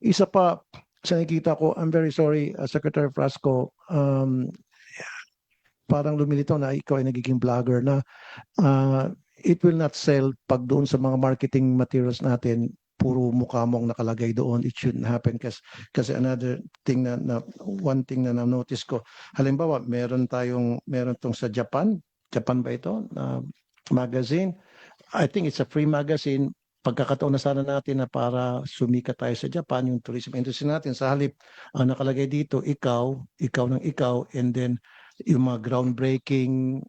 Isa pa sa nakikita ko, I'm very sorry, Secretary Frasco, parang lumilitaw na ikaw ay nagiging vlogger na it will not sell pag doon sa mga marketing materials natin, puro mukha mong nakalagay doon. It shouldn't happen kasi another thing one thing na na-notice ko, halimbawa, meron tong sa Japan ba ito, na magazine. I think it's a free magazine. Pagkakataon na sana natin na para sumikat tayo sa Japan, yung tourism industry natin, sa halip, nakalagay dito, ikaw ng ikaw, and then yung mga groundbreaking,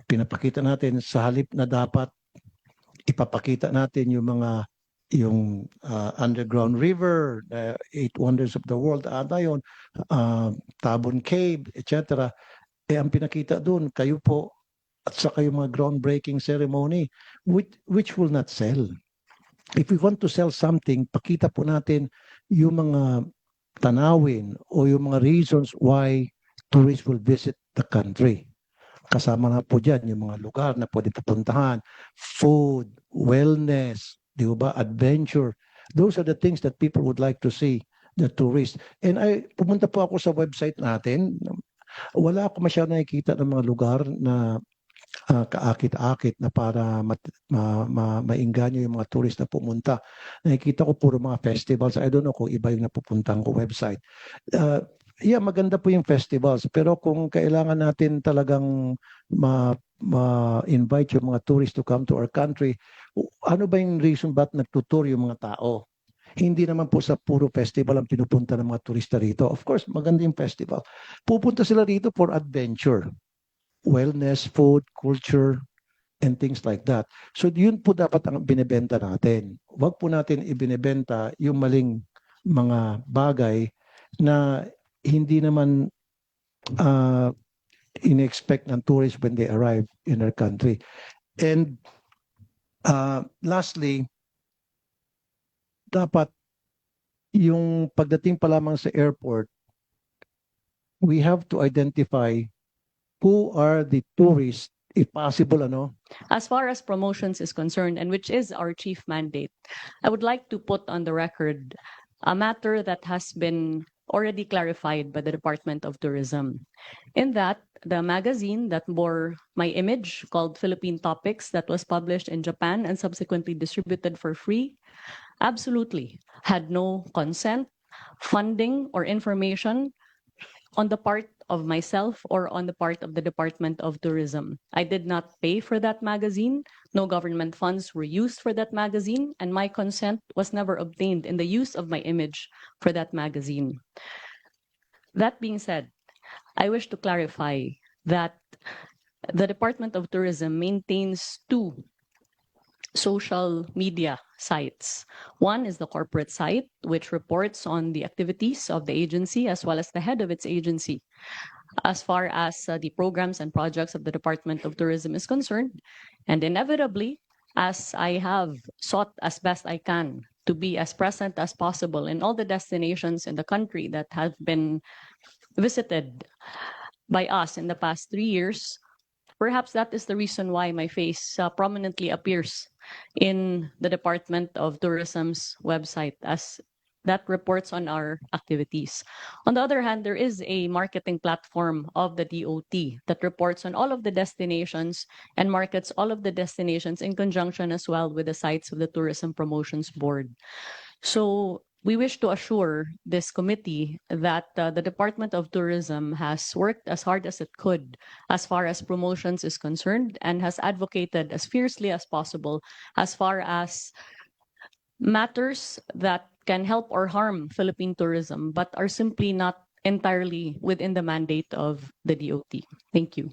pinapakita natin sa halip na dapat ipapakita natin yung underground river, the 8 wonders of the world, yun, Tabon Cave, etc. Ang pinakita doon, kayo po, at saka yung mga groundbreaking ceremony, which will not sell. If we want to sell something, pakita po natin yung mga tanawin o yung mga reasons why tourists will visit the country. Kasama na po dyan yung mga lugar na pwede pupuntahan, food, wellness, di ba, adventure. Those are the things that people would like to see, the tourists. And pumunta po ako sa website natin. Wala ako masyadong nakikita ng mga lugar na kaakit-akit na para mainganyo yung mga tourist na pumunta. Nakikita ko puro mga festivals. I don't know kung iba yung napupuntahan ko website. Yeah, maganda po yung festivals. Pero kung kailangan natin talagang ma-invite yung mga tourists to come to our country, ano ba yung reason ba't nagtutur yung mga tao? Hindi naman po sa puro festival ang pinupunta ng mga turista rito. Of course, maganda yung festival. Pupunta sila rito for adventure, wellness, food, culture, and things like that. So yun po dapat ang binebenta natin. Huwag po natin ibinebenta yung maling mga bagay na hindi naman in-expect ng tourists when they arrive in our country. And lastly, dapat yung pagdating pa lamang sa airport, we have to identify who are the tourists, if possible, As far as promotions is concerned, and which is our chief mandate, I would like to put on the record a matter that has been already clarified by the Department of Tourism. In that, the magazine that bore my image, called Philippine Topics, that was published in Japan and subsequently distributed for free, absolutely had no consent, funding, or information on the part of myself or on the part of the Department of Tourism. I did not pay for that magazine. No government funds were used for that magazine, and my consent was never obtained in the use of my image for that magazine. That being said, I wish to clarify that the Department of Tourism maintains two social media sites. One is the corporate site, which reports on the activities of the agency as well as the head of its agency. As far as the programs and projects of the Department of Tourism is concerned, and inevitably, as I have sought as best I can to be as present as possible in all the destinations in the country that have been visited by us in the past 3 years, perhaps that is the reason why my face prominently appears in the Department of Tourism's website, as that reports on our activities. On the other hand, there is a marketing platform of the DOT that reports on all of the destinations and markets all of the destinations in conjunction as well with the sites of the Tourism Promotions Board. So we wish to assure this committee that the Department of Tourism has worked as hard as it could as far as promotions is concerned and has advocated as fiercely as possible as far as matters that can help or harm Philippine tourism, but are simply not entirely within the mandate of the DOT. Thank you.